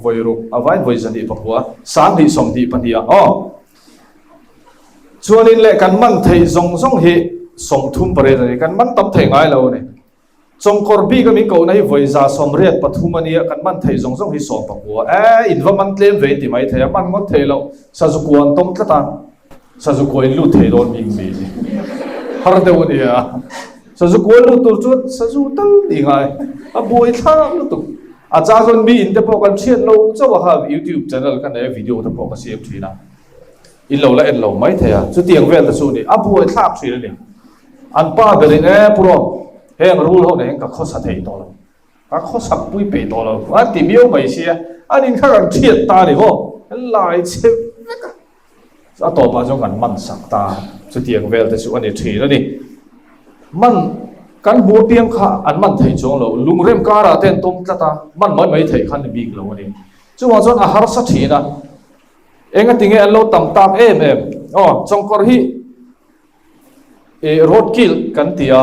Vawi ruk a vain vawi 209, 2022 ah aw. Chuanin leh kan man theih zawng zawng hi 38 a ni. Kan man tam thei ngai lo a ni. Chawngkawr bik a min kohna hi vawi 183 a nia, kan man theih zawng zawng hi 19. E, in va man tlem ve in ti mai thei a, man ngawt thei loh. Sazu kua an tawm tlat a, sazu kua in lut thei dawn bik mi har deuh a nia. Sazu kua lut tur chuan sazu tal ni ngai, a buai thlak lutuk. A chang chuan mi in te pawh kan thiat lo chauh a kha YouTube channel ka nei a, video te pawh ka siam thin a. In lo la en lo mai thei a, chutiang vel te chu a ni, a buai thlak thin a ni. An pa ber in e Pu Rawm, heng rul ho nen ka khawsa thei tawh lo, ka khawsak pui peih tawh lo, a ti miau mai sia, an in kha kan thiat ta a ni maw, kan lai chhe vek a, a tawpah chuan kan man sak ta, chutiang vel te chu a ni thin a ni. Man kan hmu apiang kha an man thei chuang lo, lungrem karah te an tawm tlat a, man mai mai theih kha an ni bik lo a ni. Chuvang chuan a harsa thin a. Enga tinge an lo tam tak em em? Aw, chawngkawr hi eh road kill kan ti a,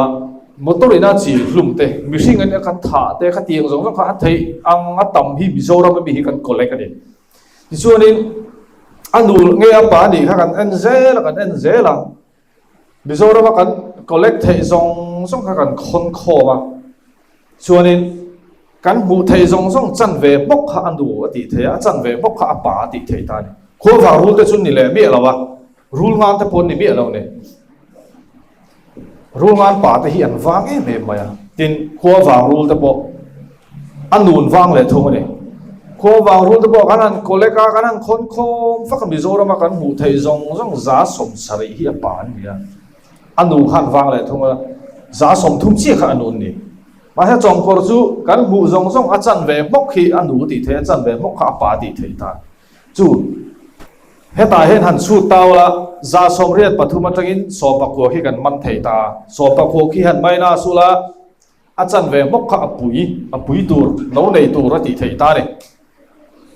motor ina chi hlum te, mihring an kan thah te khatiang zawng zawng kha a theih ang a tam hi Mizoram ami hi kan collect a ni. Tichuanin a nu nge a pa nih kha kan en zel a, kan en zel a, Mizorama kan collect theih zawng zawng kha kan khawn khawm a, chuanin kan hmuh theih zawng zawng chan ve bawk kha a nu a tih theih a, a chan ve bawk kha a pa a tih theih ta a ni. Khuavang rul te chu ni leh miah lo a, rul ngan te pawh an ni miah lo ni. Rul ngan pa te hi an vang em em mai a, tin khuavang rul te pawh A nun vang leh thung a ni. Khuavang rul te pawh kan han collect a, kan han khawn khawm fak a, Mizorama kan hmuh theih zawng zawng 70 hi a pa an ni a. A nu khan vang leh thung a, 30 chiah kha a nun ni. Mahse chawngkawr chu kan hmuh zawng zawng a chan ve hmawk hi a nu tih theih, a chan ve hmawk kha a pa tih theih ta. Chu hetah hian han chhut tau la, 83 atangin 19 khi kan man thei ta. 19 khi han maina sul a, A chanve hmawk kha a pui, a pui tur, no nei tur a tih theih ta a ni.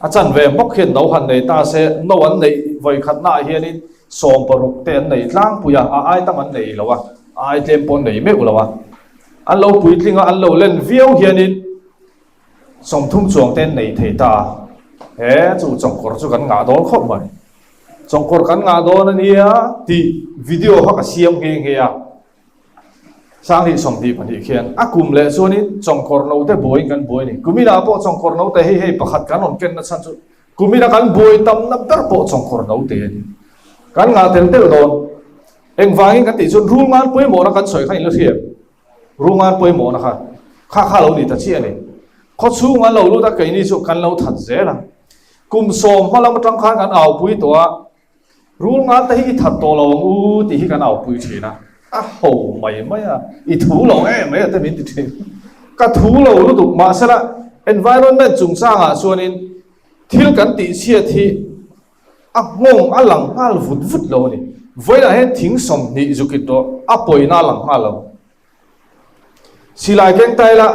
A chanve hmawk hian no han nei ta se, no an neih vawi khatnaah hianin 16 te an nei tlangpui a, a ai tam an nei lo a, a ai tlem pawh an nei meuh lo a. An lo puitling a, an lo len viau hianin 30 chuang te an nei thei ta a. He chu chawngkawr chu kan ngah dawn khawp mai. Chawngkawr kan ngah dawn a nia tih video kha ka siam nghe nghe a. 2022 khian a kum leh chuanin chawngkawr note buaiin kan buai a ni. Kuminah pawh chawngkawr note hei hei pakhat kan rawn ken na chhan chu kumina kan buai tamna ber pawh chawngkawr note a ni. Kan ngah tel tel dawn. Engvangin kan tih chuan rul ngan pawimawhna kan sawi kha in la hria em? Rul ngan pawimawhna kha kha kha lo ni ta chiah a ni. Khawchhung an lo lut a keini chu kan lo that zel a. Kum sawm hma lam atang khan kan aupui tawh a. Rul ngan te hi i that tawh lo ang u tih hi kan aupui thin a, a ho mai mai a, i thu lo em mai a te min ti thin. Ka thu lo lutuk mahsela environment chungchangah chuanin thil kan tih chhiat hi a nghawng a lang nghal vut vut lo a ni. Vawiinah hian thing 20 zukit rawh a pawina a lang nghal lo. Silai keng tai la,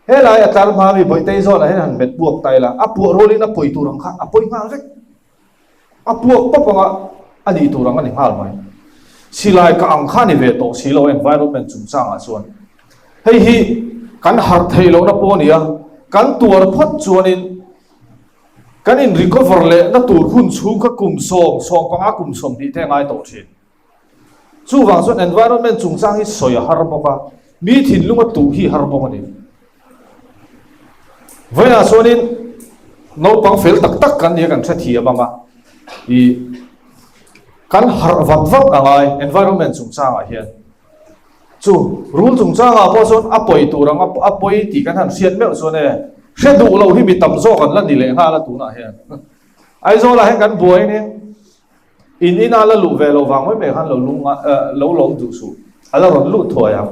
helai a tlar hma mi Bawihtei zawnah hian han hmet puak tai la, a puah rualin a pawi tur ang kha a pawi nghal vek. A puak pawp anga a nih tur ang a ni nghal mai. Silai ka ang kha ni ve tawh si lo environment chungchangah chuan. Hei hi kan harh theih lohna pawh a ni a, kan tuar phawt chuanin kan in recover lehna tur hun chhung kha kum sawm, 15 kum 20 te a ngai tawh thin. Chuvang chuan environment chungchang hi sawi a har bawk a, mi thinlung a tuh hi har bawk a ni. Vawiinah chuanin naupang fel tak tak kan ni a kan hrethiam ang a, ih kan harh vat vat a ngai environment chungchangah hian. Chu rul chungchangah pawh chuan a pawi tur ang a pawi tih kan han hriat meuh chuan e hre duh lo hi mi tam zawk an la ni leh nghal a tunah hian. Aizawlah hian kan buai nia. In ina la luh ve lo vang mai mai khan lo lung lo lawm duh suh, a la rawn lut thuai ang.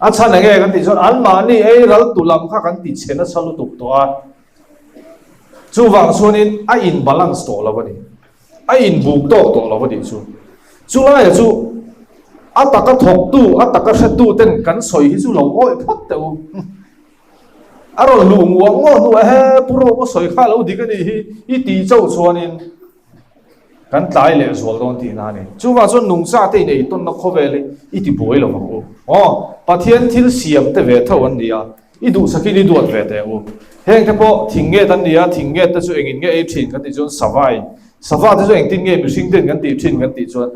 A chhan eng nge kan tih chuan anmahni ei ral tu lam kha kan ti chhe nasa lutuk tawh a, chuvang chuanin a in balance tawh lo a ni, a in buk tawk tawh lo a nih chu. Chulaia chu a taka thawktu, a taka hretu ten kan sawi hi chu lo awih phawt teh u. A rawn luh nguah nguah hnuah he Pu Roma sawi kha lo dik a nih hi i tih chauh chuanin Kan tlai leh zual dawn tihna a ni. Chuvang chuan nungcha te in ei tawnna khawvel hi i ti buai lo ang u. Aw, Pathian thil siam te ve tho an ni a. I duhsakin i duat ve teh u. Heng te pawh thing nget an ni a, thing nget te chu engin nge ei thin kan tih chuan sava in, sava te chu engtin nge mihring ten kan tih thin kan tih chuan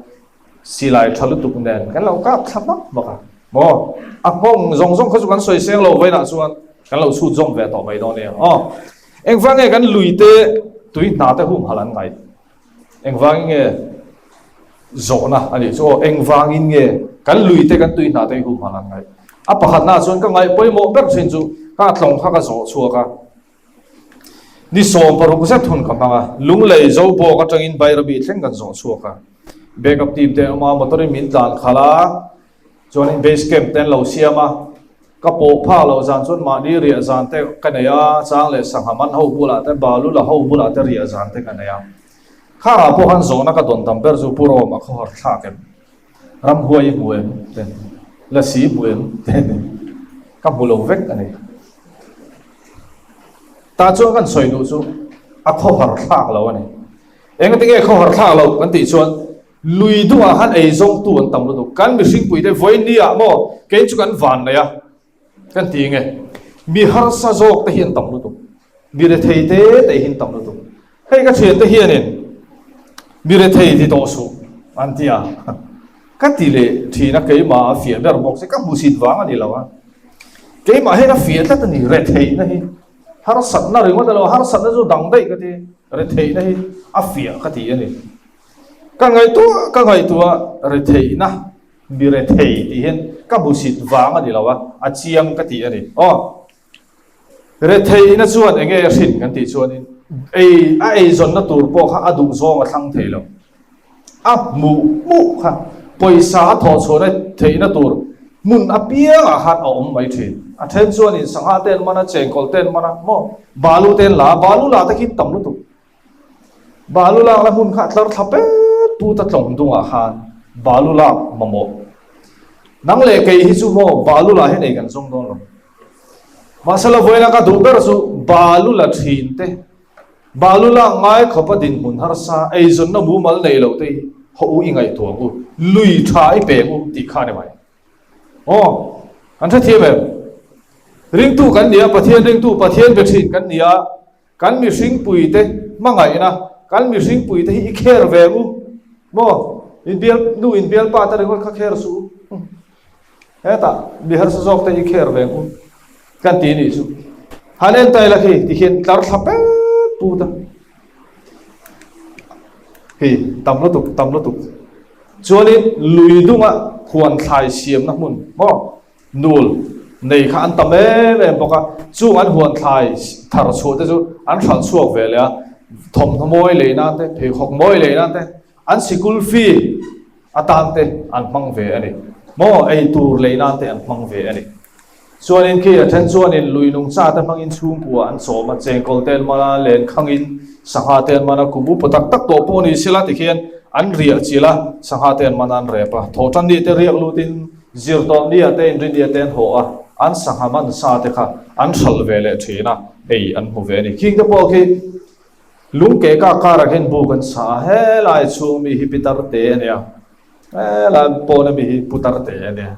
silai tha lutuk nen kan lo kap thla hmak hmak a. Maw? A nghawng zawng zawng kha chu kan sawi seng lo vainah chuan kan lo chhut zawm ve tawh mai dawn nia. Aw. Engvang nge kan lui te tui hna te humhalh an ngaih? Engvangin nge zawhna a nih chu aw? Engvangin nge kan lui te kan tui hna te hi humhalh an ngaih? A pakhatnaah chuan ka ngaih pawimawh ber thin chu ka tlawng kha ka zawh chhuak a, ni 16 zet hun ka hmang a, Lunglei Zobawk atangin Bairabi thleng kan zawh chhuak a, backup team te an awm a, motor in min tlan khalh a, Chuanin base camp te an lo siam a, ka pawh phak loh zan chuan mahni riah zan te ka nei a, chang leh sangha man ho bulah te, balu la ho bulah te riah zan te ka nei a. Khangah pawh khan zawhna ka dawn tam ber chu Pu Roma khawhar thlak em? Ramhuai i hmu em? te Lasi i hmu em? te ni. Ka hmu lo vek a ni. Tah chuan kan sawi duh chu a khawhar thlak lo a ni. Engati nge khawhar thlak loh kan tih chuan Lui dungah khan ei zawngtu an tam lutuk. Kan mihringpuite vawiin ah maw kei chu kan van nei a kan ti nge mi harsa zawk te hi an tam lutuk. Mi rethei te te hi an tam lutuk. Hei ka thian te hianin mi rethei ti tawh suh an ti a. Ka ti leh thin a keimah a fiah ber bawk si ka hmusit vang a ni lo a. Keimah hian a fiah tlat a ni retheihna hi. Harsatna ringawt a lo harsatna chu dang daih ka ti retheihna hi a fiah ka ti a ni. Ka ngaihtuah ka ngaihtuah retheihna mi rethei tih hian ka hmusit vang a ni lo a, a chiang ka tih a ni. Aw, retheihna chuan eng nge a hrin kan tih chuanin ei a eizawnna tur pawh kha a duh zawng a thlang thei lo. A hmuh hmuh kha pawisa a thawh chhuahna theihna tur hmun apiangah khan a awm mai thin. A then chuanin sangha te an man a, chengkawl te an man a, maw balu te an la a, balu la te khi tam lutuk. Balu lak la hmun kha a tlar thla pet put a tlawng dungah khan balu lak mamawh. Nang leh kei hi chu maw balu lah hi nei kan zawng dawn lo. Mahsela vawiina ka duh ber chu balu la thin te, balu lak ngai khawpa dinhmun harsa, eizawnna mumal nei loh te hi haw u i ngaihtuah ang u, lui tha i peng u tih kha a ni mai. Aw, kan hrethiam em? Ringtu kan ni a, Pathian ringtu, Pathian be thin kan ni a, Kan mihringpuite hmangaihna, kan mihringpuite hi i kher ve ang u maw? Inbial, nu inbialpa te ringawt kha kher suh u. Hetah mi harsa zawk te i kher ve ang u kan ti nih chu. Han en ta ila khi ti hian tlar thla pet put a. Khi tam lutuk, tam lutuk. Chuanin lui dunga huan thlai siamna hmun maw? Nul nei kha an tam em em bawk a, chung an huan thlai thar chhuah te chu an hralh chhuak ve leh a, thawmhnaw mawi lei nan te, pheikhawk mawi lei nan te, an sikul fee atan te an hmang ve a ni. Maw ei tur lei nan te an hmang ve a ni. Chuanin khi a then chuanin lui nungcha te hmangin chhungkua an chawm a, chengkawl te an man a, lenkhangin sangha te an man a, kum upa tak tak tawh pawh ni sela tikhian an riah chilh a, sangha te an man a an rep a, thawhtan ni te riak lutin Zirtawp nia te inrinia te an haw a, an sangha man sa te kha an hralh ve leh thin a, ei an hmu ve a ni. Khing te pawh khi lungke kak karah hian buk an sa a, helai chhung mi hi pitar te a nia, helai pawna mi hi putar te a nia.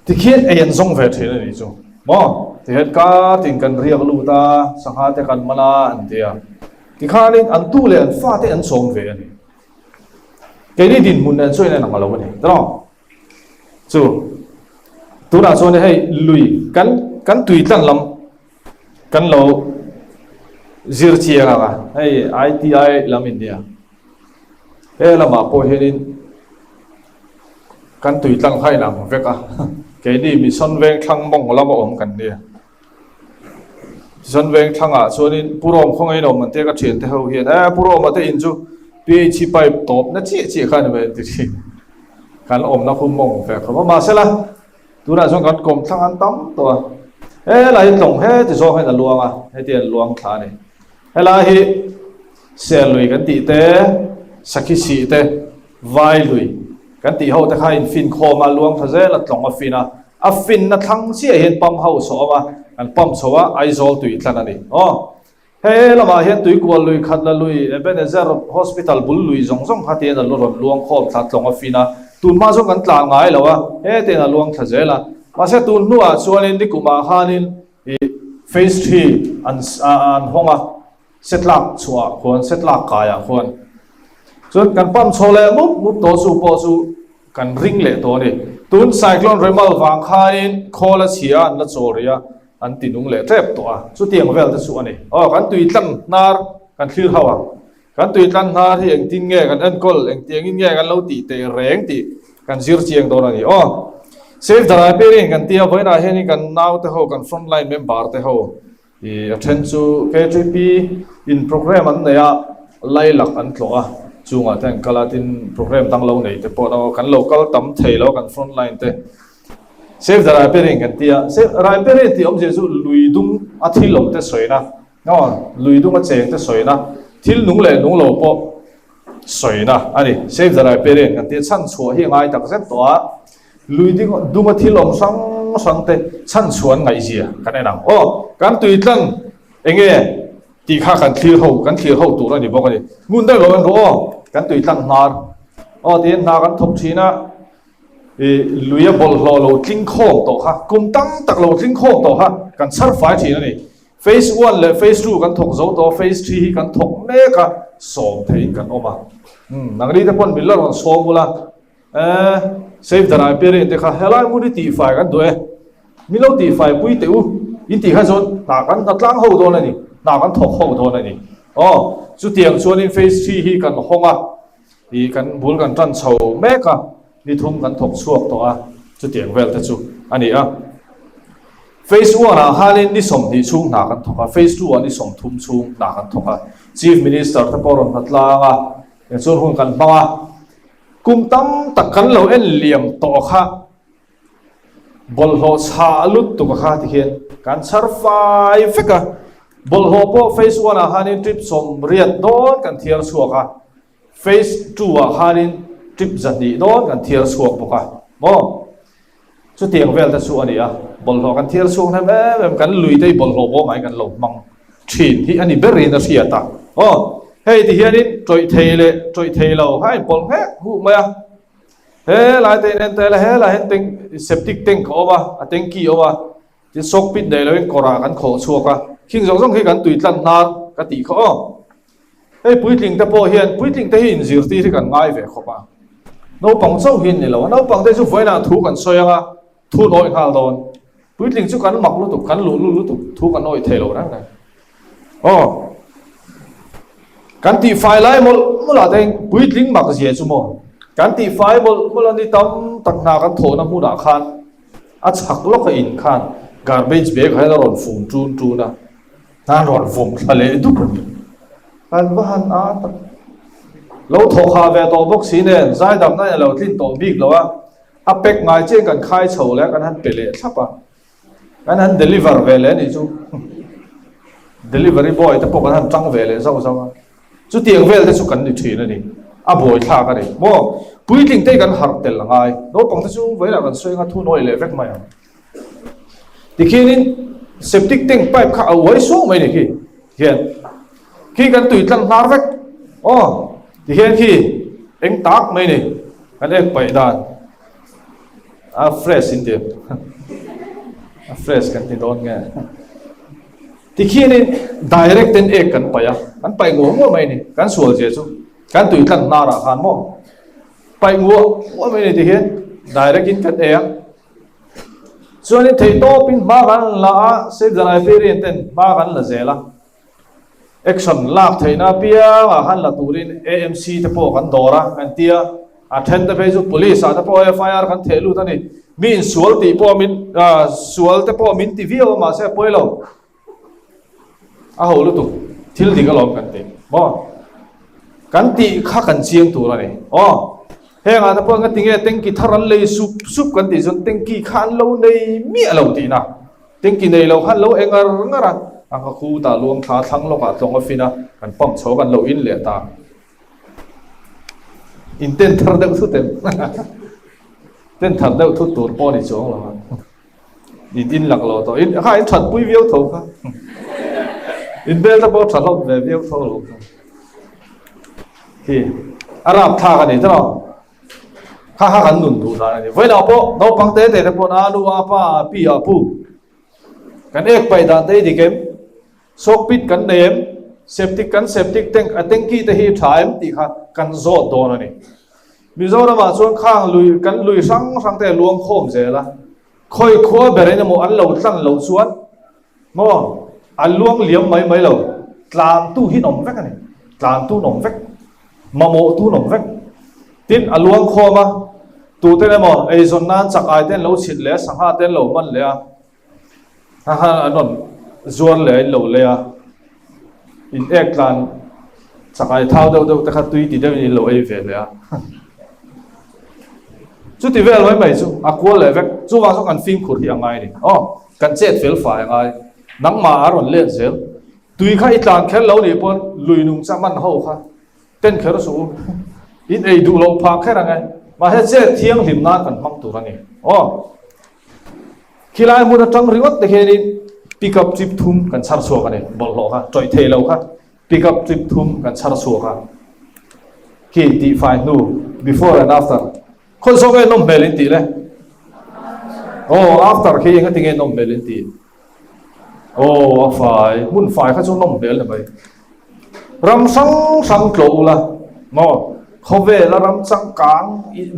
Tikhian ei an zawng ve thin a nih chu maw? Tihian kartin kan riak lut a, sangha te kan man a an ti a, tikhanin an tu leh an fate an chawm ve a ni. Keini dinhmun nen chuan in ang lo a ni tawh. Chu tunah chuan hei lui kan kan tui tlan lam kan lo zir chiang ang a hei ITI lam in nia. He lamah pawh hianin kan tui tlang kha in ang vek a keini mission veng thlang mawng lama awm kan nia. Tichuan veng thlangah chuanin Pu Rawm khawngaih in awm an tia ka thiante ho hian e Pu Rawma te in chu PHC pipe tawp na chiah chiah kha a ni mai an ti thin. Kan awmna khu mawng ve khawp a mahsela tunah chuan kan kawm thlang an tam tawh a. Helai hi tlawng he ti zawng hian a luang a heti an luang thla a ni. Helai hi Serlui kan tih te Sakhi sih te Vai lui kan tih ho te kha in fin khawm a luang thla zel a tlawng a fin a A finna thlang chiah hian pump house a awm a, an pump chho a, Aizawl tui tlan a ni. Aw, he lamah hian tuikual lui khat la lui, Ebenezer Hospital bul lui zawng zawng kha tiin a lu rawn luang khawm thla tlawng a fin a, tun hma zawng kan tlan ngai lo a, hetiang a luang thla zel a. Mahse tun hnuah chuanin nikumah khanin ih phase III an an hawng a, setlak chhuah khuan setlak kaiah khuan chuan kan pump chho leh mup mup tawh chu pawh chu kan ring leh tawh a ni. Tun cyclone Remal vang khanin khawl a chhia an la chawl rih a, an ti nung leh tep tawh a, chutiang vel te chu a ni. Aw kan tui tlang hnar kan thlir ho ang. Kan tui tlang hnar hi engtin nge kan enkawl, engtiangin nge kan lo tih teh reng tih kan zir chiang dawn a ni. Aw Save the Riparian kan tia vawiinah hianin kan naute ho, kan frontline member te ho I a then chu KTP in programme an nei a, Lailak an tlawh a, chungah te an kal a, tin programme dang lo nei te pawh an kan lo kal tam thei lo kan front line te. Save the Riparian kan ti a, Save Riparian tih awmzia chu lui dung a thil awm te sawina, aw lui dung a cheng te sawina, thil nung leh nung lo pawh sawina a ni. Save the Riparian kan ti a, chhan chhuah hi a ngai tak zet tawh a. Lui ding dunga thil awm hrang hrang te chhan chhuan ngaihzia kan en ang. Aw, kan tui tlang enge tih kha kan thlir ho, kan thlir ho tur a ni bawk a ni. Ngun daih lo en rawh aw, kan tui tlang hnar. Aw tiin hna kan thawk thin a, ih luia bawlhhlawh lo tling khawm tawh kha, kum tam tak lo tling khawm tawh kha kan chhar fai thin a ni. Phase one leh phase two kan thawk zo tawh a, phase three hi kan thawk mek a, sawm theihin kan awm a. Umm, nangni te pawn min la rawn sawm ula. Eh, save the Riparian te kha helai hmun hi tihfai kan duh e. Min lo tihfai pui teh u. In tih kha chuan hna kan hna tlang ho dawn a ni. Hna kan thawk ho dawn a ni. Aw, chutiang chuanin phase III hi kan hawng a, ih kan bul kan tan chho mek a, ni thum kan thawk chhuak tawh a, chutiang vel te chu a ni a. Phase I ah khanin ni 20 chhung hna kan thawk a, phase II ah ni 30 chhung hna kan thawk a. Chief Minister te pawh rawn hna tlang a, tichuan hun kan hmang a. Kum tam tak kan lo en liam tawh kha bawlhhlawh chhah lut tuk a kha ti hian kan chhar fai vek a, bawlhhlawh pawh phase one ah khanin trip 80 dawn kan thiar chhuak a, phase two ah khanin trip 200 dawn kan thiar chhuak bawk a maw. Chutiang vel te chu a ni a, bawlhhlawh kan thiar chhuak hnem em em, kan lui te hi bawlhhlawh bawm ah hian kan lo hmang thin hi a ni berin a hriat a. Aw, hei ti hianin tawih thei leh tawih thei lo kha a inpawlh nghek huh mai a, he lai te in en tel a, he lai hian tank septic tank a awm a, a tanky a awm a, tin soak pit nei loin kawrah kan khawh chhuak a, khing zawng zawng khi kan tui tlan hnar ka tih kha aw. Hei puitling te pawh hian puitling te hi inzirtir hi kan ngai ve khawp a, naupang chauh hi an ni lo a, naupang te chu vawiinah thu kan sawi ang a, thu an awih nghal dawn. Puitling chu kan mak lutuk, kan luhlul lutuk, thu kan awih thei lo reng reng. Aw, kan tihfai lai mawlh mawlh ah te puitling mak zia chu maw, kan tihfai mawlh mawlh a ni tam tak hna kan thawhna hmunah khan a chhak lawka in khan garbage bag ah hian a rawn fum ṭun ṭun a. Hna rawn vawm thla leh dup a ni. Kan va han a tak. Lo thawk ha ve tawh bawk si nen zaidamna in a lo tlin tawh bik lo a, a pack ngai chian kan khai chho leh a kan han pe leh thlap a, kan han deliver ve leh a nih chu. Delivery boy te pawh kan han tang ve leh zauh zauh a. Chutiang vel te chu kan ni thin a ni. A buaithlak a ni. Maw? Puitling te hi kan harh tel a ngai. Naupang te chu vawilah kan sawi anga thu nawi leh vek mai ang. Tikhianin septic tank pipe kha a uai suau mai ni khi hian khi kan tui tlang hnar vek aw tikhian khi eng tak mai ni kan ek paih dan a fresh in ti a fresh kan ti dawn nge tikhianin direct ten ek kan paih a kan paih nguah nguah mai ni kan sual zia chu kan tui tlang hnar ah khan maw paih nguah nguah mai ni tikhian direct in kan ei a. Chuanin theihtawpin hma kan la a, Save the Liberian ten hma kan la zel a. Action lak theihna apiangah khan la turin AMC te pawh kan dawr a, kan ti a. A then te phei chu Police ah te pawh FIR kan theh lut a ni. Mi insual tih pawh min, sual te pawh min ti viau a mahse a pawi lo. A ho lutuk, thil dik alawm kan ti maw? Kan tih kha kan chiang tur a ni. Aw, hengah te pawh engati nge tanky thar an lei sup sup kan tih chuan tanky kha an lo nei miah lo tihna. Tanky nei lo kha an lo eng ngar ngar a, a ka khu ta luang thla thlang lawkah tlawng a fin a, kan pump chho kan lo in leh ta. In ten thar deuh thut em? Ten thar deuh thut tur pawh a ni chuang lo a. In in lak lo tawh in kha in that pui viau tho kha in bel te pawh tha hlawm ve viau tho lo kha hi a rap thlak a ni tawh. Kha kha kan nun duh dan a ni. Vawilah pawh naupang te te te pawh a nu a pa a pi a pu kan ek paih dan te hi dik em? Sawkpit kan nei em? Septic kan septic tank a tanky te hi tha em tih kha kan zawt dawn a ni. Mizoramah chuan khang lui kan lui hrang hrang te a luang khawm zel a. Khawi khua ber in emaw an lo tlan loh chuan maw a luang liam mai mai lo. Tlantu hi an awm vek a ni. Tlantu an awm vek. Mamawh tu an awm vek. Tin, a luang khawm a, tuten emaw eizawn nan chak ai te an lo chhit leh a, sangha te an lo man leh a, ha ha an rawn zuar leh a, in lo lei a, in ek tlan chak ai thau deuh deuh te kha tui ti deuhin in lo ei ve leh a. Chuti vel mai mai chu a kual leh vek. Chuvang chu kan fimkhur hi a ngai a ni. Aw, kan chet fel fai a ngai. Nangmah a rawn let zel. Tui kha i tlan kher lo nih pawn lui nung cha man ho kha ten kher suh u. In ei duh loh phah kher ang e. Mahse chet thianghlim nan kan hmang tur a ni. Aw. Khilai hmun atang ringawt te khianin pick up trip thum kan chhar chhuak a ni. Bawlhhlawh kha, tawih thei lo kha pick up trip thum kan chhar chhuak a. Khi tihfai hnu before and after. Khawi zawk nge nawm hmel in tih le? Aw after khi engati nge nawm hmel in tih? Aw a fai, hmun fai kha chu nawm hmel ni mai. Ram hrang hrang tlawh ula maw? Khawvela ram changkang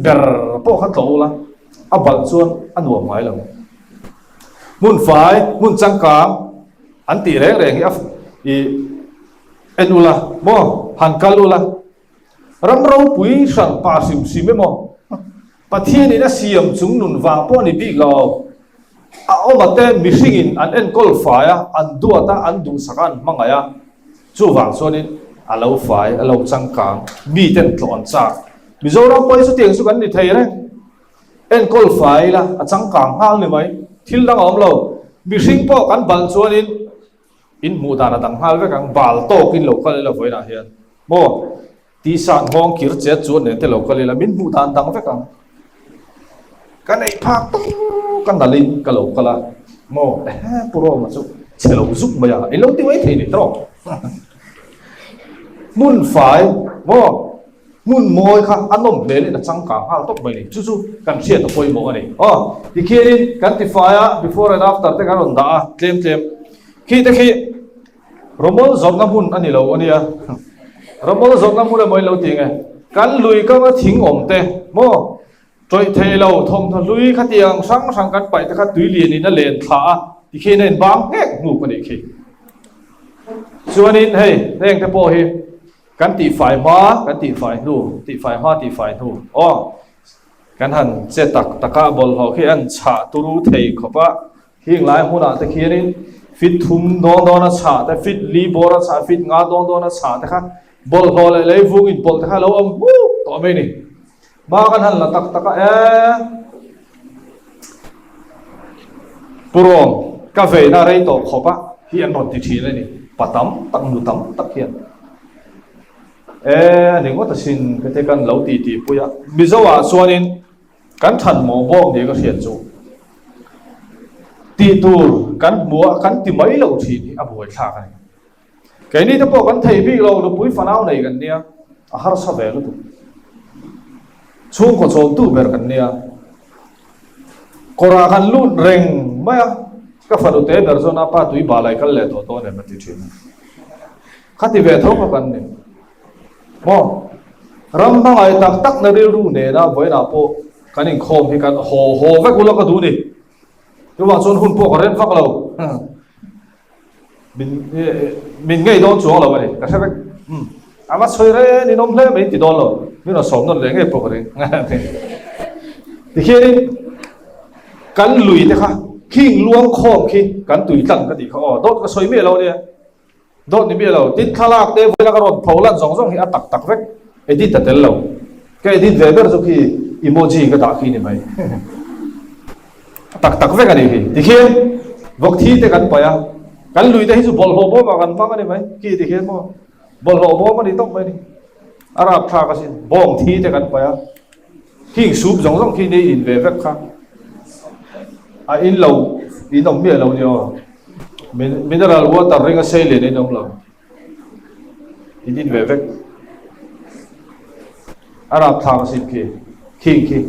ber pawh kha tlawh ula a balh chuan a nuam ngai lo. Hmun fai, hmun changkang an tih reng reng hi a i en ula maw? Han kal ula. Ram ropui hran pah hrim hrim emaw? Pathianin a siam chung nun vang pawh a ni bik lo. A awma te mihringin an enkawl fai a, an duat a, an duhsak a, an hmangaih a. Chuvang chuanin a lo fai, a lo changkang, miten tlawh an chak. Mizoram pawh hi chutiang chu kan ni thei reng. Enkawl fai ila a changkang nghal ni mai. Thil dang a awm lo. Mihring pawh kan balh chuanin In hmuh dan a dang nghal vek ang, bal tawkin lo kal ila vawiinah hian maw tisa nghawng kir chet chuan nen te lo kal ila min hmuh dan dang vek ang. Ka neih phak tawk ka nalhin ka lo kal a maw ehe Pu Roma chu chhe lo zuk mai a, i lo ti mai thei ni tawk. Hmun fai maw Hmun mawi kha a nawm hmel in a changkang nghal tawp mai ni. Chu chu kan hriat a pawimawh a ni. Aw, tikhianin kan tifai a, before and after te kan rawn dah a, tlem tlem. Khi te khi rawmawl zawrhna hmun a ni lo a nia. Rawmawl zawrhna hmun emaw in lo ti nge? Kan lui kanga thing awm te maw? Tawih thei lo, thawmhnaw hlui khatiang hrang hrang kan paih te kha tui lian in a len thla a, tikhian a inbang nghek nghuk a nih khi. Chuanin hei, heng te pawh hi Kan tihfai hma, kan tihfai hnu, tihfai hma, tihfai hnu. Aw, kan han che tak tak a, bawlhhlawh khi an chhah turu thei khawp a, hing lai hmunah te khianin fit thum dawn dawn a chhah te, fit li bawr a chhah, fit nga dawn dawn a chhah te kha bawlhhlawh leh leivung inpawlh te kha a lo awm hmuk tawh mai a ni. Hma kan han la tak tak a, e Pu Rawng, ka veina rei tawh khawp a, hi an rawn ti thin a ni, pa tam tak, nu tam tak hian. E a ni ngawt asin ka te kan lo ti tih pui a, Mizo ah chuanin kan than mawh bawk ni ka hriat chu. Tih tur kan hmu a, kan ti mai lo thin hi a buaithlak a ni. Keini te pawh kan thei bik lo, nupui fanau nei kan nia, a harsa ve lutuk. Chhungkaw chawmtu ber kan nia. Kawrah kan lut reng mai a, ka fanu te ber chuan a pa tui balai kal leh tawh dawn em a ti thin a. Khati ve tho kha kan ni. Maw? Ram hmangaih tak tak na rilru nena vawiinah pawh kan inkhawm hi kan haw haw vek ula ka duh ni. Chuvang chuan hun pawh ka rem vak lo. Min min ngei dawn chuang lo a ni, ka hre vek. Umm a va sawi reng in awm hle mai in ti dawn lo, min rawn sawm nawn leh ngei pawh ka ring. Tikhianin kan lui te kha khing luang khawm khi kan tui tlang ka tih kha aw, dawt ka sawi miah lo ania, dawt ni miah lo. Tin thlalak te vawiin a ka rawn pho lan zawng zawng hi a tak tak vek, edit a tel lo. Ka edit ve ber chu khi emoji ka dah khi ni mai. A tak tak vek a nih hi. Tikhian vawk thi te kan paih a, kan lui te hi chu bawlhhlawh bawm ah kan hmang a ni mai. Khi tikhian maw bawlhhlawh bawm a ni tawp mai a ni. A rapthlak asin bawng thi te kan paih a, khing soup zawng zawng khi ni in ve vek kha a in lo in awm miah lo ni aw. Mineral water ringa sei lian in awm lo. In in ve vek. A rapthlak asin khi. Khing khi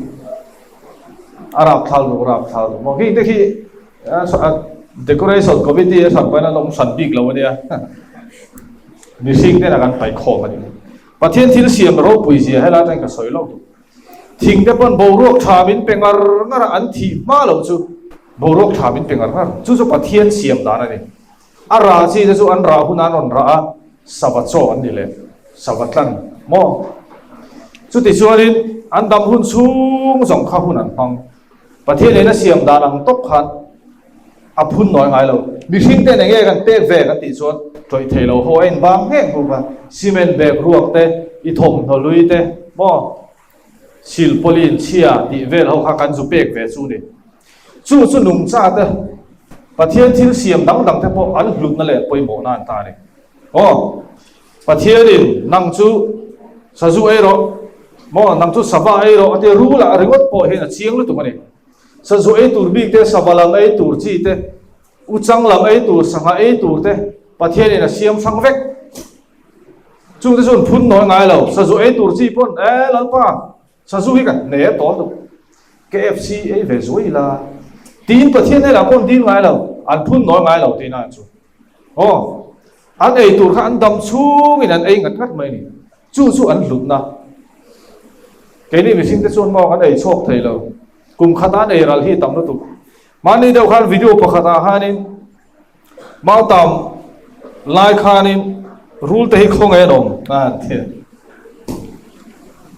a rapthlak duh rapthlak duh maw khing te khi decoration committee a hran pahin an awm hran bik lo ania mihring tena kan paih khawm a ni. Pathian thil siam ropui zia helai atangin ka sawi lo duh. Thing te pawn boruak tha min pe ngar ngar a an thih hma loh chu boruak tha min pe ngar ngar chu chu Pathian siam dan a ni. A rah chi te chu an rah hun an rawn rah a, sava chaw an ni leh, sava tlan maw? Chutichuanin an dam hun chhung zawng kha hun an hmang. Pathian in a siam dan ang tawp khan a phun nawi ngai lo. Mihring ten enge kan pek ve kan tih chuan tawih thei lo ho a inbang nghek nghuk a, cement bag ruak te, i thawmhnaw lui te maw? Silpawlin chhia tih vel ho kha kan zu pek ve chu ni. Chu chu nungcha te, Pathian thil siam dang dang te pawh an hlutna leh pawimawhna an ta a ni. Aw, Pathianin nang chu sazu ei rawh, maw nang chu sava ei rawh a ti rul ah ringawt pawh hian a chiang lutuk a ni. Sazu ei tur bik te, sava lam ei tur chi te, uchang lam ei tur, sangha ei tur te Pathianin a siam hrang vek. Chungte chuan phun nawi ngai lo, sazu ei tur chi pawn, E Lalpa, sazu hi ka hne tawh lutuk, KFC ei ve zuai ila, tiin Pathian hnenah pawh an dil ngai lo, an phun nawi ngai lo tihna an chu. Aw, an ei tur kha an dam chhungin an ei ngat ngat mai a ni. Chu chu an hlutna. Keini mihringte chuan maw kan ei chhuak thei lo, kum khat an ei ral hi tam lutuk. Mahni deuh khan video pakhatah khanin Mautam lai khanin rul te hi khawnge an awm a han ti.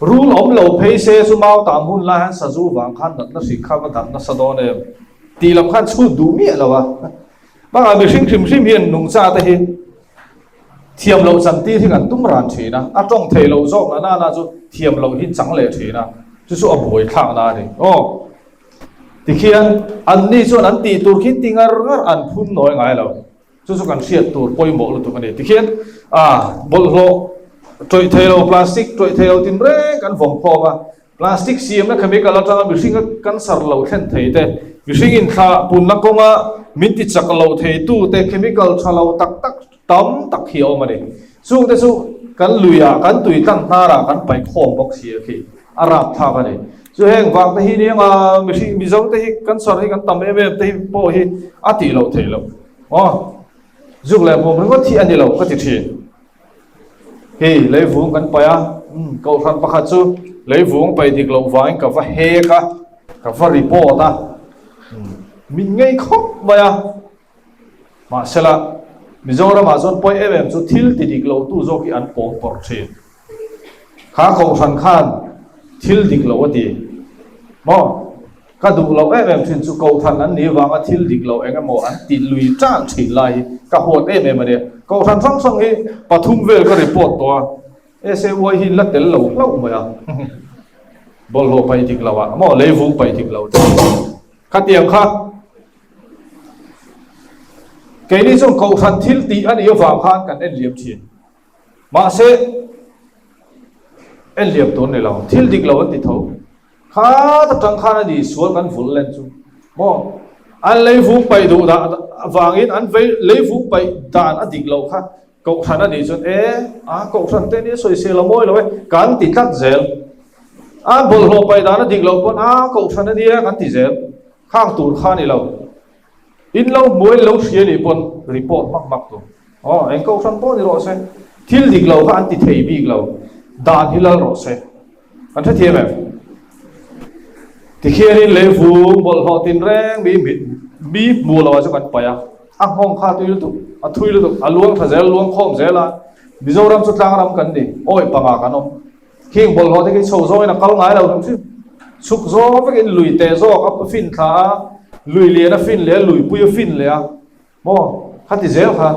Rul awm lo phei se chu mautam hun lai han sazu vang khan natna hrik kha va darh nasa dawn em tih lam khan chhut duh miah lo a. Bakah mihring hrim hrim hian nungcha te hi thiam loh chan tir hi kan tum ran thin a, a tawng thei loh zawk na nana chu thiam loh hi chang leh thin a, chu chu a buai thlak na a ni. Aw. Tikhian anni chuan an tih tur khi ti ngar ngar an phun nawi ngai lo. Chu chu kan hriat tur pawimawh lutuk a ni. Tikhian a bawlhhlawh tawih thei lo, plastic tawih thei lo tin reng kan vawm khawm a. Plastic siamna chemical atanga mihringa cancer lo thlen thei te, mihring inthlah punna kawnga min ti chak lo theitu te chemical tha lo tak tak tam tak hi a awm a ni. Chungte chu kan luiah, kan tui tlang hnarah kan paih khawm bawk si a khi a rapthlak a ni. Chu heng vang te hi nia mihring Mizo te hi cancer hi kan tam em em te hi pawh hi a tih loh theih loh. Aw, zuk leh hmuam ringawt hi a ni lo ka ti thin. Hei leivung kan paih a, umm kohhran pakhat chu leivung paih dik loh vangin ka va hek a, ka va report a, umm min ngei khawp mai a. Mahsela, Mizoramah chuan pawi em em chu thil ti dik lo tu zawk hi an pawm pawrh thin. Kha kohhran khan thil dik lo a ti maw? Ka duh loh em em thin chu kohhran an nih vanga thil dik lo eng emaw an ti lui tan thin lai hi ka huat em em a nia. Kohhran hrang hrang hi pathum vel ka report tawh a, SAY hi la tel lo hlauh mai a. Bawlhhlawh paih dik lo ah maw leivung paih dik lo te khatiang kha. Keini chuan kohhran thil tih a nih avang khan kan en liam thin. Mahse, en liam tur ni lo, thil dik lo an ti tho. Khat atang khan a ni sual kan vul len chu maw? An leivung paih duh dah avangin an vei leivung paih dan a dik loh kha kohhran a nih chuan e, a kohhran te nia sawisel a mawi lo e, kan ti tlat zel. An bawlhhlawh paih dan a dik loh pawn a kohhran a nia kan ti zel. Khang tur kha ni lo. In lo hmu in lo hria nih pawn report hmak hmak tur. Aw, eng kohhran pawh ni rawh se. Thil dik lo kha an ti thei bik lo. Dan hi lal rawh se. Kan hrethiam em? Tikhianin leivung bawlhhlawh tinreng mi mi hmu lo ah chu kan paih a. A nghawng kha a tui lutuk, a thui lutuk, a luang tha zel, luang khawm zel a. Mizoram chu tlangram kan ni, awi panga kan awm. Khing bawlhhlawh te khi chho zawngin a kal ngai lo hrim hrim. Chhuk zawng vekin lui teh zawk a fin thla a, lui lian a fin leh a, lui pui a fin leh a, maw khati zel kha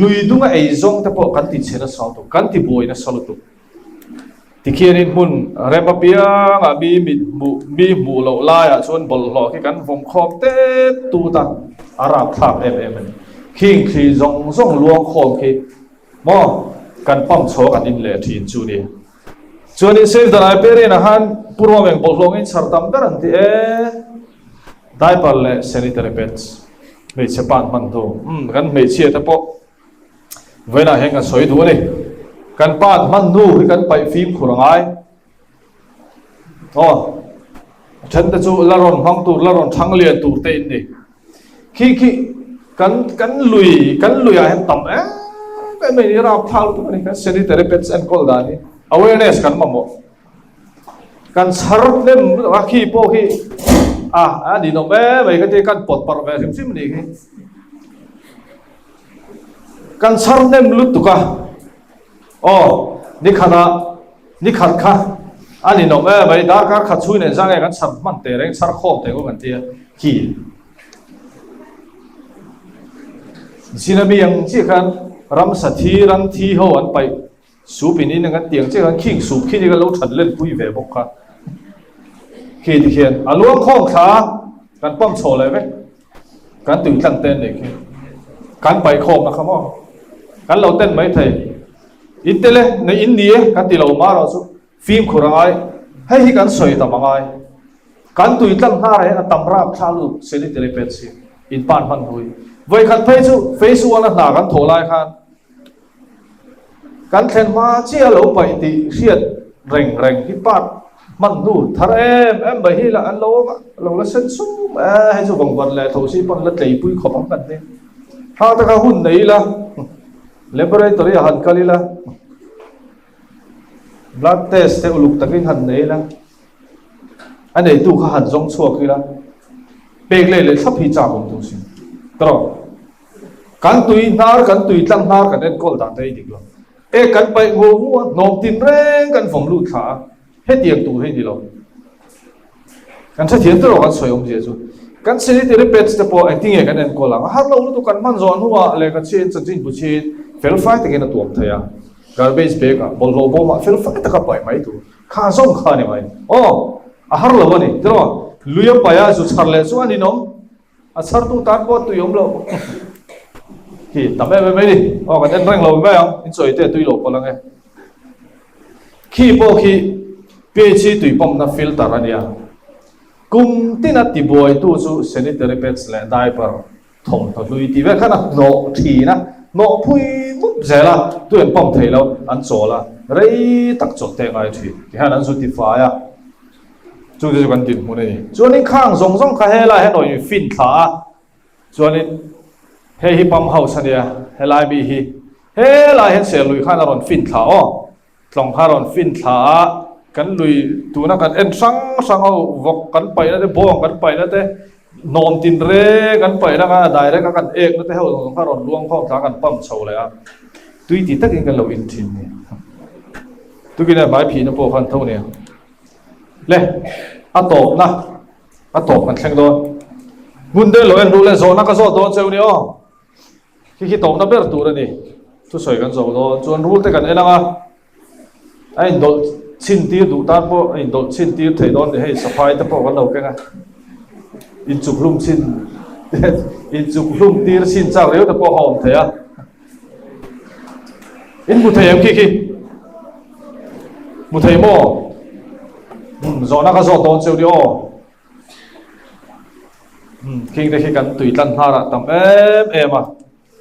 lui dunga ei zawng te pawh kan ti chhe nasa lutuk, kan ti buai nasa lutuk. Tikhianin hmun rem apiangah mi mit hmuh mi hmuh loh laiah chuan bawlhhlawh khi kan vawm khawm tet tut a, a rapthlak em em a ni. Khing thli zawng zawng luang khawm khi Maw? Kan pump chho kan in leh thin chu ni. Chuanin Save the Librarian ah khan Pu Ruameng bawlhhlawh ngei chhar tam ber an ti e. Diaper leh sanitary pads hmeichhe pan hman tu. Umm kan hmeichhia te pawh vawiinah hian kan sawi duh a ni. Kan pan hman hnu hi kan paih fimkhur a ngai. Aw, a then te chu la rawn hmang tur, la rawn thang lian tur te in ni. Khi khi kan kan lui kan luiah hian tam em em mai ni rapthlak lutuk a ni. Kan sanitary pads enkawl dan hi awareness kan mamawh. Kan chhar hnem lutuk a, khi pawh khi a a ninawm em mai ka ti kan pawt parh ve hrim hrim a nih khi. Kan chhar hnem lutuk a, aw nikhatah nikhat kha a ninawm em mai darkar khat chhui nen zang nge kan chhar hman teh reng chhar khawm teh kan ti a khi. Zin ami ang chiah khan ramsa thi ram thi ho an paih Sup in in ang an tiang chiah khan khing sup khi ni ka lo that len pui ve bawk kha. Khi ti khian a luang khawm thla kan pump chho leh vek. Kan tui tlang te an nei khi. Kan paih khawm na kha maw. Kan lo ten mai thei. In tel e, nei in ni e kan ti lo ma erawh chu fimkhur a ngai. Hei hi kan sawi tam a ngai. Kan tui tlang hnar ah hian a tam rap thla lut sanitary pads hi in pan hman hui. Vawikhat phei chu phase one a hna kan thawh lai khan Kan thlen hma chiah a lo paih tih hriat reng reng hi part hman hnu thar em em mai hi lah an lo awm a, lo la sen sum e, hei chu vawngvan leh tho si pawn la tleipui khawp ang kan ni. Hang te kha hun nei ila, laboratory ah han kal ila, blood test te uluk takin han nei ila, a neitu kha han zawng chhuak ila, pek leh leh thlap hi chak awm tur sin. Tawrh. Kan tui hnar, kan tui tlang hnar kan enkawl dan te hi dik lo. E kan paih ngu ngu a, hnawm tin reng kan vawm lut thla a, hetiang tur hi ni lo. Kan hrethiam tawh lo kan sawi awmzia chu. Kan sanitary pads te pawh engtin nge kan enkawl ang? A har lo lutuk kan hman zawh hnuah lehkha chhiin chanchin bu chhiin fel fai takin a tuam thei a. Garbage bag ah bawlhhlawh bawmah fel fai taka paih mai tur. Kha zawng kha a ni mai. Aw, a har lo a ni. Tiraw? Lui a paih a, zu chhar leh chu a ninawm. A chhartu tan pawh tui awm lo khi tam em em mai ni. Aw kan en reng lo mai ang, in chawi te tui lo pawh lang e. Khi pawh khi PHE tui pump na filter a nia. Kum tina tibuaitu chu sanitary pads leh diaper thawmhnaw hlui tih vel khan a hnawh thin a, hnawh phui mup zel a, tui an pump thei lo, an chawl a, rei tak chawlh te a ngai thin. Tihian an zu tifai a. Chu chu kan dinhmun a ni. Chuanin khang zawng zawng kha helai hian awin fin thla a, chuanin hei hi pump house a nia, helai mi hi helai hian ser lui khan a rawn fin thla aw, tlawng kha a rawn fin thla a, kan lui tuna kan en hrang hrang ho vawk kan paihna te, bawng kan paihna te, hnawm tin reng kan paihna kha direct a kan ekna te ho zawng zawng kha a rawn luang khawm thla a kan pump chho leh a, tui ti takin kan lo in thin a ni. Tukin a hmai phihna pawh khan tho nia. Le, a tawpna, a tawp kan thleng dawn. Hmun deuh lo en ru le, zawhna ka zawt dawn cheu ni aw. Khi khi tawpna ber tur a ni. Thusawi kan zawh dawn. Chuan rul te kan en ang a, a indawlh chhin tir duh tan pawh a indawlh chhin tir thei dawn ni. Hei saphai te pawh kan lo keng a, inchuk hlum chhin, inchuk hlum tir chhin chak riau te pawh a awm thei a. In hmu thei em khi khi? Hmu thei maw? Hmm, zawhna ka zawt dawn cheu ni aw. Hmm, khing te khi kan tui tlan hnarah tam em em a.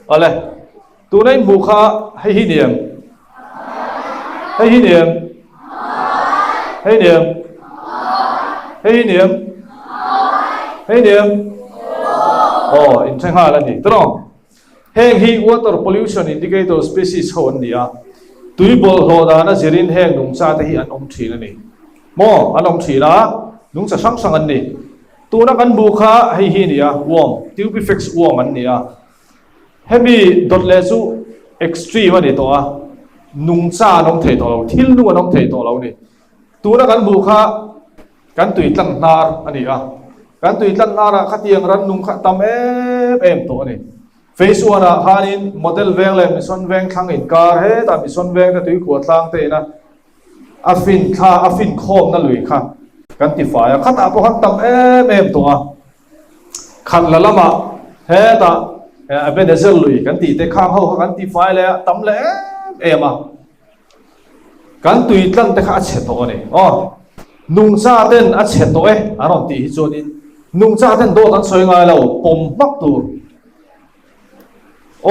Awle, tuna in hmuh kha hei hi ni em? Hei hi ni em? Hei ni em? Hei hi ni em? Hei ni em? Aw, in hre nghal a ni. Tawng. Heng hi water pollution indicator species ho an ni a, tui bawlhhlawh dana zirin heng nungcha te hi an awm thin a ni. Maw? An awm thin a, nungcha hrang hrang an ni. Tuna kan hmuh kha hei hi a ni a, worm, tubifex worm an ni a. Hemi dawt leh chu extreme a ni tawh a, nungcha an awm thei tawh lo, thil nung an awm thei tawh lo a ni. Tuna kan hmuh kha Kan tui tlang hnar a ni a, kan tui tlang hnarah khatiang rannung kha tam em em tawh a ni. Phase one ah khanin Model Veng leh Mission Veng thlang inkar hetah Mission Veng te tuikhuah tlang te ina a fin thla a fin khawmna lui kha kan ti fai a, khatah pawh khan tam em em tawh a. Khat la lamah hetah Ebenezer lui kan tih te khang ho kha kan ti fai leh a, tam leh em em a. Kan tui tlang te kha a chhe tawh a ni. Aw, nungcha ten a chhe tawh e an rawn tih hi chuanin nungcha ten dawt an sawi ngai lo, pawm hmak tur.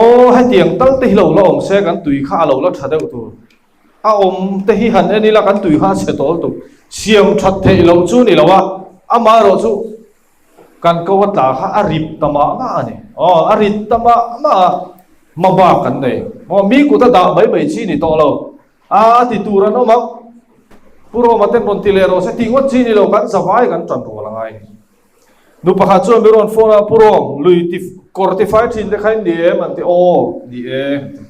Aw, hetiang tal te hi lo la awm se kan tui kha a lo la tha deuh tur. A awm te hi han en ila kan tui kha a chhe tawh lutuk. Siam that theih loh chu ni lo a, amaherawhchu kan ko a tla kha a rip ta mah mah a ni. Aw, a rit ta mah mah a, hma bak kan nei. Aw, mi kut a dah mai mai chi ni tawh lo. A ti tur an awm ang. Pu Roma ten rawn ti leh rawh se tih ngawt chi ni lo, kan zavai kan tan rual a ngai ni. Nu pakhat chuan mi rawn phone a, Pu Rom, lui ti kawr ti fai thin te kha in ni em? An ti, Aw, ni e. An ti.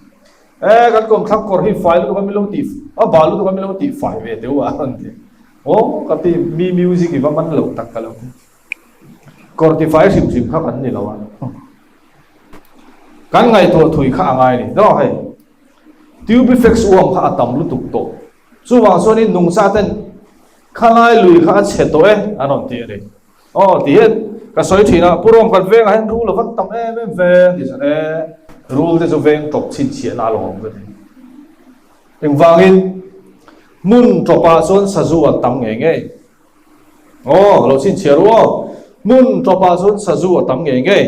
E, kan kawmthlang kawr hi fai lutuk a mi lo tih, a bal lutuk a mi lo tih fai ve teu a, an ti. Aw, ka ti, mi music i va man lo tak ka lo ti. Kawr ti fai hrim hrim kha kan ni lo a. Kan ngaihtuah thui kha a ngai ni. Daw hei, Tubifex uam kha a tam lutuk tawh. Chuvang chuanin nungcha ten Khalai lui kha a chhe tawh e an rawn ti a ni. Aw ti hian ka sawi thin a, Pu Rom kan vengah hian rul a van tam em em ve an ti chuan e rul te chu veng tawp chhinchhiahna a lawm ka ti. Engvangin hmun tawpah chuan sazu an tam ngei ngei. Aw lo chhinchhiah ru aw, hmun tawpah chuan sazu a tam ngei ngei.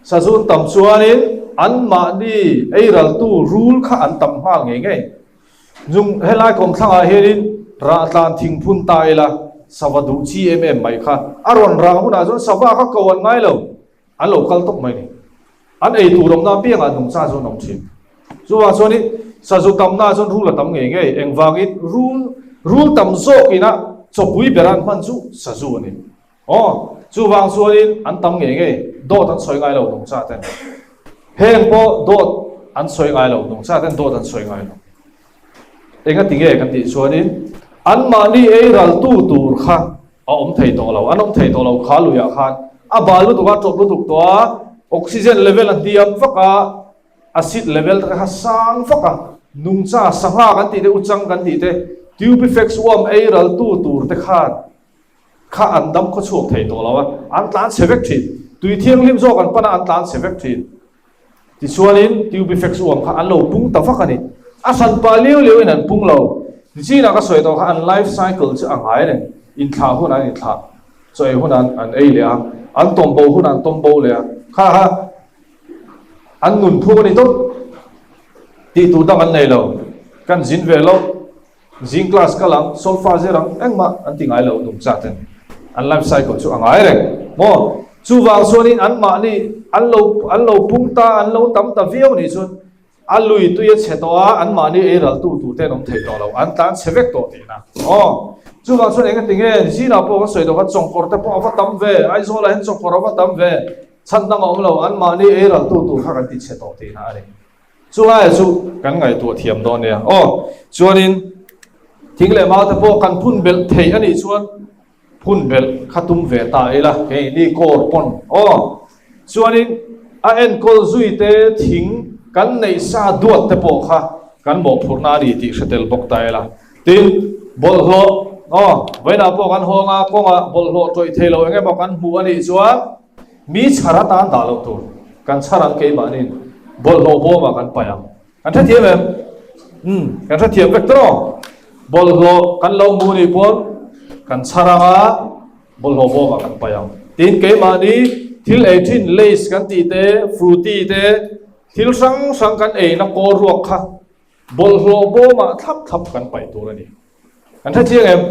Sazu tam chuanin anmahni eiraltu rul kha an tam nghal ngei ngei. Zung helai kawmthlangah hianin rahtlan thingphun ta ila sava duh chi em em mai kha a rawn rah hunah chuan sava kha ko an ngai lo, an lo kal tawp mai ni. An ei tur awmna apiangah nungcha chu an awm thin. Chuvang chuanin sazu tamnaah chuan rul a tam ngei ngei. Engvangin rul rul tam zawkina chawpui bera an hman chu sazu a ni. Aw, chuvang chuanin an tam ngei ngei, dawt an sawi ngai lo nungcha ten. Heng pawh dawt an sawi ngai lo, nungcha ten dawt an sawi ngai lo. Enga ti nge kan tih chuanin anmahni ei raltu tur kha a awm thei tawh lo, an awm thei tawh lo kha luiah khan a bal lutuk a, tawp lutuk tawh a, oxygen level a hniam vak a, acid level te kha sang vak a, nungcha sangha kan tih te, uchang kan tih te, tubifex worm ei raltu tur te khan Kha an dam khaw chhuak thei tawh lo a, an tlan chhe vek thin. Tui thianghlim zawk an pan a, an tlan chhe vek thin. Tichuanin Tubifex uam kha an lo pung ta vak a ni. A hran pah liau liau in an pung lo. Nichinah ka sawi tawh kha an life cycle chu a ngai reng. Inthlah hun an inthlah, chaw ei hun an an ei leh a, an tawm bo hun an tawm bo leh a. Kha kha an nun phung a ni tawp. Tih tur dang an nei lo. Kan zin ve lo. Zing class kal ang, solfa zir ang, engmah an ti ngai lo nungcha ten an life cycle chu a ngai reng maw? Chuvang chuanin anmahni an lo an lo pung ta, an lo tam ta viau nih chuan a lui tui a chhe tawh a, anmahni ei raltu tur te an awm thei tawh lo, an tlan chhe vek tawh tihna aw. Chuvang chuan engati nge zinah pawh kan sawi tawh kha chawngkawr te pawh a va tam ve, Aizawlah hian chawngkawr a va tam ve, chhan dang a awm lo, anmahni ei raltu tur kha kan ti chhe tawh tihna a ni. Chulai chu kan ngaihtuah thiam dawn nia. Aw, chuanin thing leh mau te pawh kan phun belh thei a nih chuan phun belh kha tum ve ta ila, hei ni kawr pawn. Aw, chuanin a enkawl zui te thing kan neih sa duat te pawh kha kan mawhphurhna a ni tih hre tel bawk ta ila. Tin, bawlhhlawh, aw, vawiinah pawh kan hawng a, kawngah bawlhhlawh tawih thei lo eng emaw kan hmuh a nih chuan, Mi chhar atan dah loh tur, kan chhar ang keimahniin bawlhhlawh bawmah kan paih ang. Kan hrethiam em? Umm, kan hrethiam vek tawh. Bawlhhlawh kan lo hmu nih pawn kan chhar ang a, bawlhhlawh bawmah kan paih ang. Tin, keimahni thil ei thin Lays kan tih te, Frooti te, thil hrang hrang kan eina kawl ruak kha bawlhhlawh bawmah thlap thlap kan paih tur a ni. Kan hre chiang em?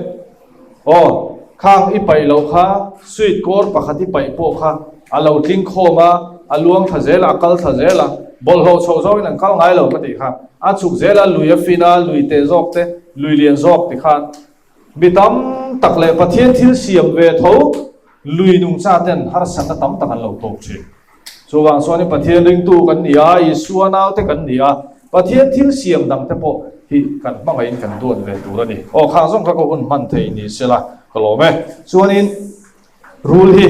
Aw, khang i paih loh kha, sweet kawr pakhat i paih pawh kha a lo tling khawm a, a luang thla zel a, a kal thla zel a, bawlhhlawh chho zawngin an kal ngai lo ka tih kha. A chhuk zel a, lui a fin a, lui teh zawk te, lui lian zawk ti khan mi tam tak leh Pathian thil siam ve tho lui nungcha ten harsatna tam tak an lo tawk thin. Chuvang chuanin Pathian ringtu kan ni a, Isua naute kan ni a, Pathian thil siam dangte pawh hi kan hmangaihin kan duat ve tur a ni. Aw, khang zawng kha ka hun hman thei ni sela ka lawm e. Chuanin rul hi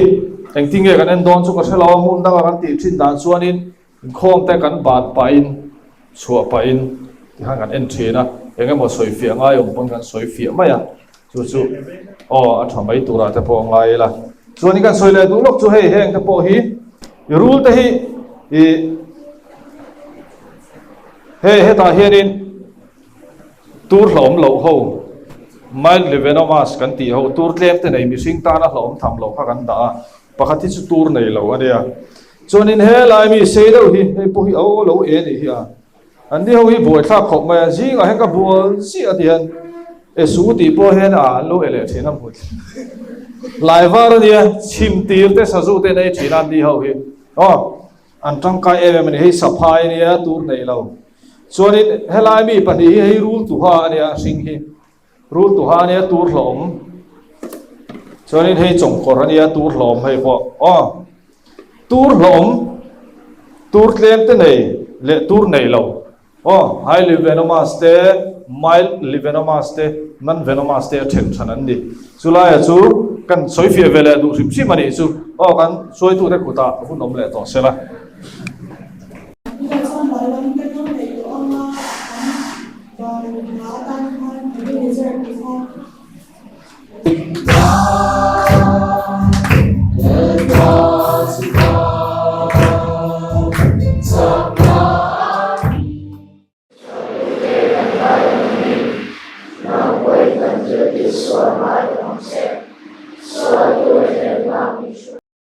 engtin nge kan en dawn chu ka hre lo a, hmun danga kan tih thin dan chuanin inkhawmte kan ban pahin chhuah pahin tikhan kan en thin a, eng emaw sawi fiah ngai awm pawn kan sawi fiah mai a, chu chu aw a tha mai turah te pawh a ngai ila. Chuanin kan sawi leh duh lawk chu hei heng te pawh hi i rul te hi i hei hetah hianin tur hlauhawm loh ho mildly venomous kan tih ho tur tlem te nei mihring tana hlauhawm tham loh kha kan dah a, pakhat hi chu tur nei lo a nia. Chuanin helai mi sei deuh hi hei pawh hi aw lo e nih hi a. An ni ho hi buaithlak khawp mai a, zingah hian ka bual chiah a ti hian. E su tih pawh hian a an lo e leh thin a hmu lai var a nia, chhim tir te sazu te an ei thin a an ni ho hi aw an tangkai em em a ni, hei saphai a nia tur nei lo chuanin helai mi pahnih hi hei rul tuha a nia a hring hi rul tuha a nia tur hlawm chuanin hei chawngkawr a nia tur hlawm hei pawh aw tur hlawm tur tlem te nei leh tur nei lo. Aw, highly venomous te, mildly venomous te, non-venomous te a then than an ni. Chulaia chu kan sawifiah ve leh duh hrim hrim a nih chu. Aw, kan hruaitute kutah hun awm leh tawh se la.